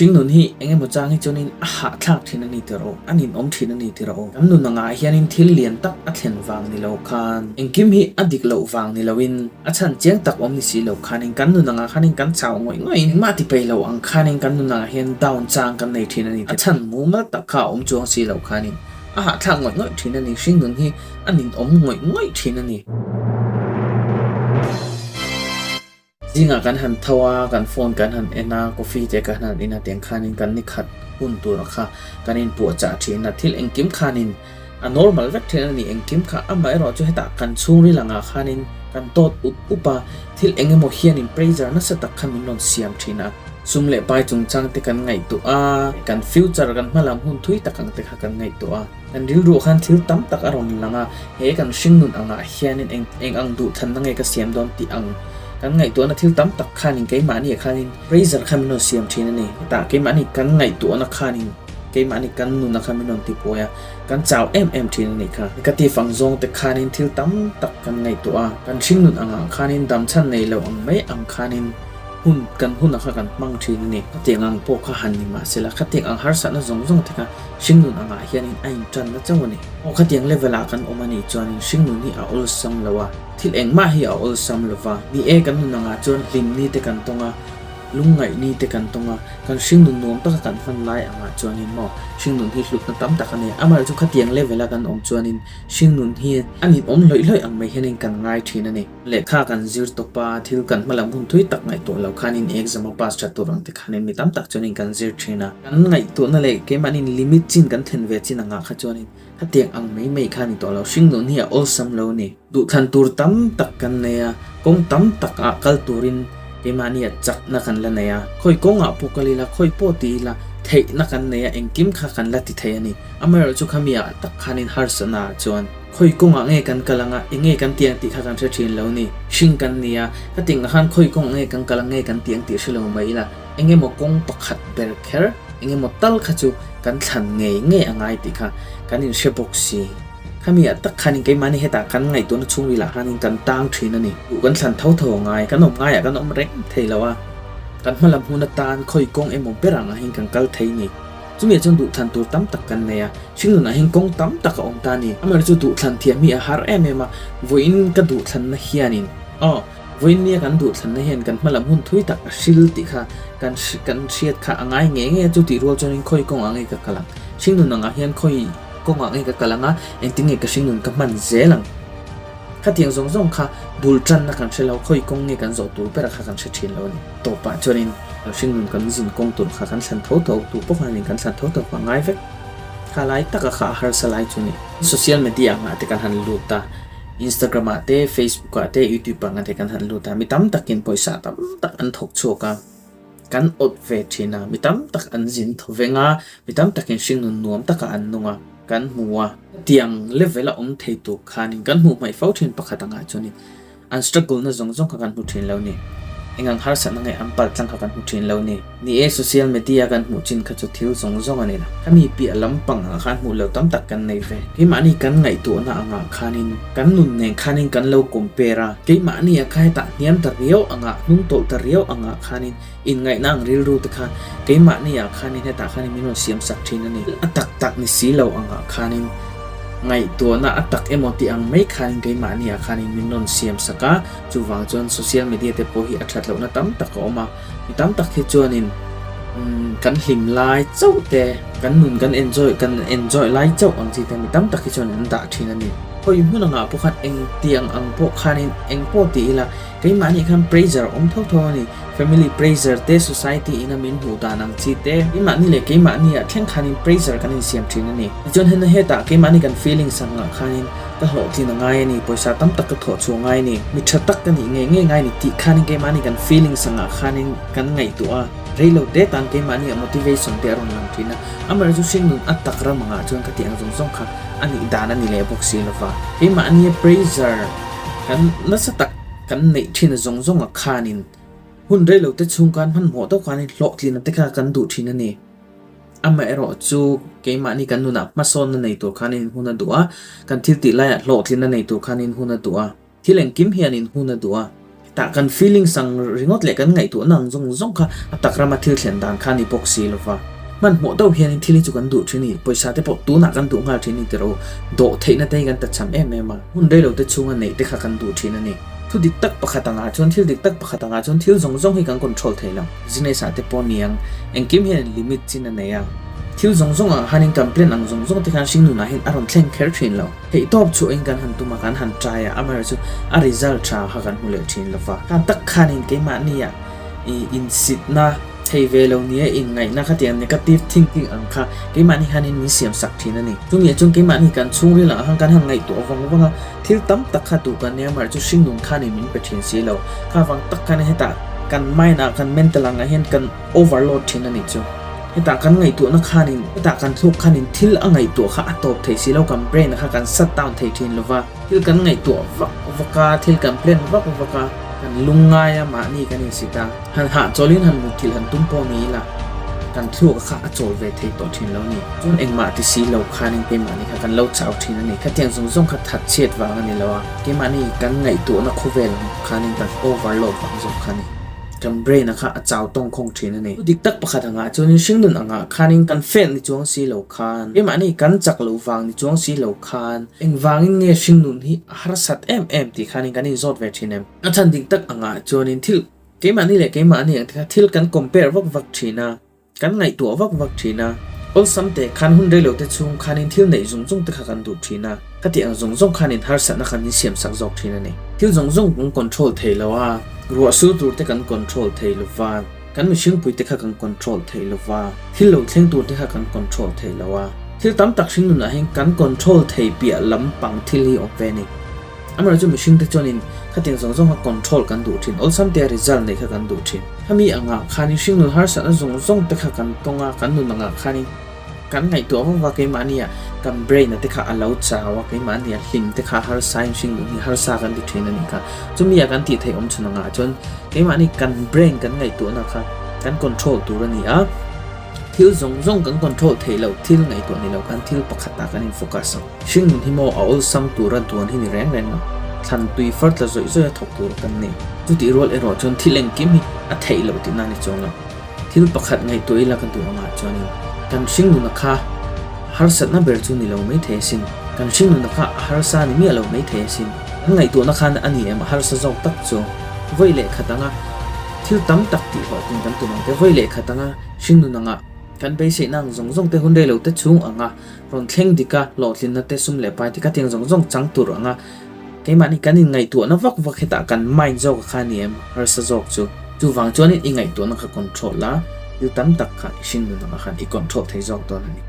Hringnun hi eng emaw chang hi chuanin a hahthlak thin a ni ti rawh, a ninawm thin a ni ti rawh. Kan nun angah hianin thil lian tak a thlen vang ni lo khan, engkim hi a dik loh vang ni loin, a chhan chiang tak awm ni si lo khanin kan nun angah khanin kan chau ngawih ngawih in, engmah ti peih lo ang khanin kan nun angah hian down chang kan nei thin a ni ti. A chhan mumal tak kha a awm chuang si lo khanin a hahthlak ngawih ngawih thin a ni. Hringnun hi a ninawm ngawih ngawih thin a ni. Zingah kan han tho a, kan phone kan han en a, coffee te kan han in a tiang khanin kan ni khat hun tura kha kan inpuahchah thin a, thil engkim khanin a normal vek thin a ni, engkim kha amaherawh chu hetah kan chhungril angah khanin kan tawt up up a, thil eng emaw hianin pressure nasa tak kha min rawn siam thin a, sum leh pai chungchang te kan ngaihtuah a, kan future kan hmalam hun thui tak ang te kha kan ngaihtuah a. Kan rilruah khan thil tam tak a rawn lang a, he kan hringnun angah hianin eng eng ang duhthanna nge ka siam dawn tih ang kan ngaihtuahna thil tam tak khanin keimahniah khanin pressure kha min rawn siam thin a ni. Hetah keimahni kan ngaihtuahna khanin keimahni kan nuna kha min rawn tipuai a, kan chau em em thin a nih kha. Negative ang zawng te khanin thil tam tak kan ngaihtuah a, kan hringnun angah khanin damchhan nei lo ang mai ang khanin hun kan huna kha kan hmang thin a ni. Khatiang ang pawh kha han ni mahsela khatiang ang harsatna zawng zawng te kha Hringnun angah hianin a inṭanna chauh a ni. Aw khatiang level ah kan awm a nih chuanin hringnun hi a awlsam lo a, thil engmah hi a awlsam lo va. Ni e, kan nun angah chuan hlim ni te kan tawng a, lungngaih ni te kan tawng a, kan hringnun nuam taka kan hman lai angah chuanin maw hringnun hi hlutna tam tak a nei. Amaherawhchu khatiang level a kan awm chuanin hringnun hi a ninawm hlawih hlawih ang mai hianin kan ngai ṭhin a ni. Lehkha kan zir tawp a, thil kan hma lam hun thui tak ngaihtuah lo khanin exam a pass that tur ang te khanin mi tam tak chuanin kan zir thin a. Kan ngaihtuahna leh keimahnin limit chin kan thlen ve chin angah kha chuanin khatiang ang mai mai kha ni tawh lo, hringnun hi a awlsam lo a ni. Duhthlan tur tam tak kan nei a, kawng tam tak ah kal turin keimahni ah chakna kan la nei a, khawi kawngah pawh kal ila, khawi pawh ti ila theihna kan nei a, engkim kha kan la ti thei a ni. Amaherawhchu khami ah tak khanin harsatna ah chuan. Khawi kawngah nge kan kal anga, eng nge kan ti ang tih kha kan hre thin lo ni. Hring kan ni a, ka ti ngah khan khawi kawngah nge kan kal ang nge kan ti ang tih hre lo mai ila, eng emaw kawng pakhat ber kher, eng emaw tal kha chu kan thlan ngei ngei a ngai tih kha kan inhre bawk si. Khami ah tak khanin keimahni hetah kan ngaihtuahna chhungril ah khanin kan tang thin a ni. Duh kan thlan tho tho a ngai, kan awm ngaiah kan awm reng thei lo a, kan hmalam hun atan khawi kawng emaw ber angah hian kan kal thei ni. Chumi ah chuan duhthlan tur tam tak kan nei a, hringnunah hian kawng tam tak a awm ta a ni. Amaherawhchu chu duhthlan thiam hi a har em em a, vawiin ka duhthlanna hianin aw, vawiin nia kan duhthlanna hian kan hmalam hun thui tak a hril tih kha kan kan hriat kha a ngai ngei ngei a, chu tih rual chuanin khawi kawngah nge ka kal ang? Hringnun angah hian khawi kawngah nge ka kal ang a, engtin nge ka hringnun ka hman zel ang? Khatiang zawng zawng kha bul tanna kan hre lo, khawi kawng nge kan zawh tur bera kha kan hre thin lo a ni. Tawpah chuanin hringnun kan zin kawng tur kha kan thlan tho tho, tu pawh khanin kan thlan tho tho kha a ngai vek. Kha lai taka kha a harsa lai chu a ni. Social media angah te kan han lut a, Instagram ah te, Facebook ah te, YouTube angah te kan han lut a, mi tam takin pawisa tam tak an thawk chhuak a, kan awt ve thin a, mi tam tak an zin tho veng a, mi tam takin hringnun nuam takah an nung a, kan hmu a. Hetiang level a awm thei tur khanin kan hmuh hmaih fo thin pakhat angah chuanin an struggle na zawng zawng kha kan hmu thin lo ni. Eng ang harsatna nge an palh tlang kha kan hmu thin lo ni. Ni e, social media kan hmuh chin kha chu thil zawng zawng a ni la. Khami piah lampang ah khan hmuh lo tam tak kan nei ve. Keimahni kan ngaihtuahna angah khanin kan nun nen khanin kan lo compare a, keimahni a kha hetah hniam ta riau angah, hnung tawlh ta riau angah khanin inngaihna ang rilru te kha keimahni ah khanin hetah khanin min rawn siam sak thin a ni. A tak tak ni si lo angah khanin ngaihtuahna a tak emaw tih ang mai khanin keimahni ah khanin min rawn siam sak a, chuvang chuan social media te pawh hi a that lohna tam tak a awm a, mi tam tak hi chuanin kan hlim lai chauh te, kan nun kan enjoy kan enjoy lai chauh ang chi te mi tam tak hi chuan an dah thin a ni. Hawi hmun angah pawh khan engtiang ang pawh khanin eng pawh ti ila keimahni khan pressure a awm tho tho a ni. Family pressure te, society ina min hmuh dan ang chi te, keimahni leh keimahni ah thleng khanin pressure kan insiam thin a ni. Tichuan hena hetah keimahni kan feelings ang ah khanin ka hlawhtlin a ngai a ni, pawisa tam tak ka thawh chhuah ngai a ni, mi tha tak ka nih ngei ngei ngai a ni tih khanin keimahni kan feelings ang ah khanin kan ngaihtuah a, rei lo te tan keimahni ah motivation te a rawn lang thin a. Amaherawhchu hringnun a tak ram ang ah chuan ka tih ang zawng zawng kha a nih dan a ni leh bawk si lova. Keimahni pressure kan nasa tak kan neih thin zawng zawng ah khanin hun rei lo te chhung khan hmanhmawh deuh khanin hlawhtlina te kha kan duh thin a ni. Amaherawh chu keimahni kan nunah hmasawnna nei tur khanin hun a duh a, kan thil tih laiah hlawhtlina nei tur khanin hun a duh a, thil engkim hianin hun a duh a. Hetah kan feelings ang ringawt leh kan ngaihtuahna ang zawng zawng kha a tak rama thil thlen dan kha a ni bawk si lova. Hmanhmawh deuh hianin thil hi chu kan duh thin a ni. Pawisa te pawh tunah kan duh nghal thin a ni tiro. Dawh theihna te hi kan tachham em em a. Hun reilo te chhunga neih te kha kan duh thin a ni. Thu dik tak pakhat angah chuan thil dik tak pakhat angah chuan thil zawng zawng hi kan control thei lo. Business ah te pawh niang engkim hian limit chin a nei a. Thil zawng zawng ah khanin kan plan ang zawng zawng te khan hringnunah hian a rawn thleng kher thin lo. Theihtawp chhuahin kan han tum a, kan han try a, amaherawhchu chu a result tha kha kan hmu leh thin lo va. Khan tak khanin keimahnia i insitna thei ve lo nia inngaihna kha tiang negative thinking ang kha keimahni khanin min siam sak thin a ni. Chumi ah chuan keimahni kan chhungril ah khan kan han ngaihtuah vang vang a, thil tam tak kha duh kan nia amaherawhchu hringnun khanin min pe thin si lo. Kha vang tak khan hetah kan mind ah kan mental angah hian kan overload thin a nih chu. Hetah kan ngaihtuahna khanin, hetah kan thluk khanin thil a ngaihtuah kha a tawp thei si lo, kan brain kha kan shut down thei thin lo va. Thil kan ngaihtuah vak vak a, thil kan plan vak vak a, kan lungngai a, mahni kan insit a. Han hahchawlin han mutthilh han tum pawh ni ila, kan thluak kha a chawl ve thei tawh thin lo ni. Chuan engmah ti si lo khanin keimahni kha kan lo chau thin a ni. Khatiang zawng zawng kha thatchhiat vang a ni lo a, keimahni kan ngaihtuahna khawvel khanin kan overload vang zawk kha a ni. Kan brain a kha a chau tawng khawng thin a ni. Thu dik tak pakhat angah chuanin hringnun angah khanin kan fail ni chuang si lo khan, keimahni kan chak loh vang ni chuang si lo khan, engvangin nge hringnun hi a harsat em em tih khanin kan inzawt ve thin em? A chhan dik tak angah chuanin thil keimahni leh keimahni ang te kha thil kan compare vak vak thin a. Kan ngaihtuah vak vak thin a, awlsam te khan hun reilo te chhung khanin thil neih zung zung te kha kan duh thin a, khati ang zawng zawng khanin harsatna khan min siam sak zawk thin a ni. Thil zawng zawng kan control thei lo a, ruah sur tur te kan control thei lo va, kan mihringpui te kha kan control thei lo va, thil lo thleng tur te kha kan control thei lo a, thil tam tak hringnunah hian kan control thei piah lampang thil hi awm ve a ni. Amaherawhchu mihring te chuanin khatiang zawng zawng kha control kan duh thin, awlsam te a result neih kha kan duh thin. Khami angah khanin hringnun harsatna zawng zawng te kha kan tawng a, kan nun angah khanin kan ngaihtuah vak vak keimahnia kan brain a te kha a lo chau a, keimahnia hlim te kha harsain hringnun hi harsa kan ti thin a nih kha. Chumi a kan tih theih awm chhun angah chuan keimahni kan brain kan ngaihtuahna kha kan control tur a ni a. Thil zawng zawng kan control theih loh thil ngaihtuah ni lo khan thil pakhatah kan in focus ang. Hringnun hi maw a awlsam tura duan hi ni reng reng a, thlan tui far tla zawih zawih a thawk tur kan ni. Chutih rual erawh chuan thil engkim hi a theih loh tihna a ni chuang lo. Thil pakhat ngaihtuah ila ka duh angah chuanin kan hringnuna kha harsatna ber chu ni lo maithei asin. Kan hringnuna kha a harsa ni miah lo maithei asin. Kan ngaihtuahna khan a ni em a harsa zawk tak chu vawi leh khat anga thil tam tak tih hlawhtlin kan tum ang te, vawi leh khat anga hringnun anga kan beiseihna ang zawng zawng te hun rei lo te chhung anga rawn thleng dik a, hlawhtlinna te sum leh pai te kha tiang zawng zawng chang tur anga keimahni kan inngaihtuahna vak vak hetah kan mind zawk a kha ni em harsa zawk chu. Chuvang chuanin i ngaihtuahna kha control la, thil tam tak kha i hringnun anga khan i control thei zawk dawn a ni.